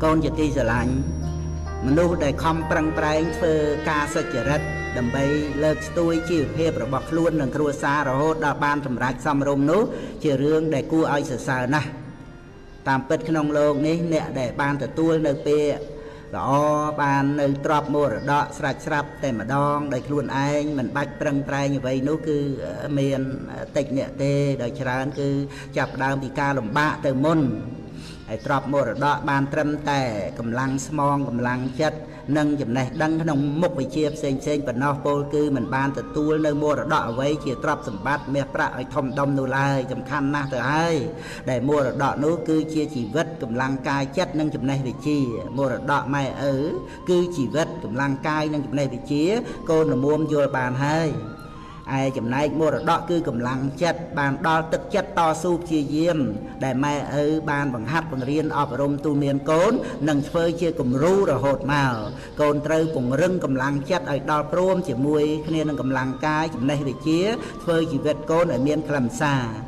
កូនជាទីស្រឡាញ់មនុស្សដែលខំប្រឹងប្រែងធ្វើការសុចរិតដើម្បីលើកស្ទួយជីវភាពរបស់ខ្លួននិងគ្រួសាររហូតដល់បានសម្រេចសមរម្យនោះជារឿងដែលគួរឲ្យសរសើរណាស់តាមពិតក្នុងโลกនេះអ្នកដែលបានទទួលនៅពេលល្អបាននៅទ្រព្យមរតកស្រាច់ស្រាប់តែម្ដងដោយខ្លួនឯងមិនបាច់ប្រឹងប្រែងអ្វីនោះគឺមានតិចអ្នកទេដោយច្រើនគឺចាប់ដើមពីការលំបាកទៅមុនហើយទ្រព្យមរតកបានត្រឹមតែកម្លាំងស្មងកម្លាំងចិត្តនិងចំណេះដឹងក្នុងមុខវិជ្ជាផ្សេងផ្សេងប៉ុណ្ណោះពលគឺមិនបានទទួលនៅមរតកអ្វីជាទ្រព្យសម្បត្តិមាសប្រាក់ឲ្យធំដុំនោះឡើយសំខាន់ណាស់ទៅហើយដែលមរតកនោះគឺជាជីវិតកម្លាំងកាយចិត្តនិងចំណេះវិជ្ជាមរតកម៉ែឪគឺជីវិតកម្លាំងកាយនិងចំណេះវិជ្ជាកូនល្មមយល់បានហើយឯចំណែកមរតកគឺកម្លាំងចិត្តបានដល់ទឹកចិត្តតស៊ូព្យាយាមដែលម៉ែឪបានបង្ហាត់បង្រៀនអប់រំទូមានកូននិងធ្វើជាគំរូរហូតមកកូនត្រូវពង្រឹងកម្លាំងចិត្តឲ្យដល់ព្រមជាមួយគ្នានឹងកម្លាំងកាយចំណេះវិជ្ជាធ្វើជីវិតកូនឲ្យមានខ្លឹមសារ។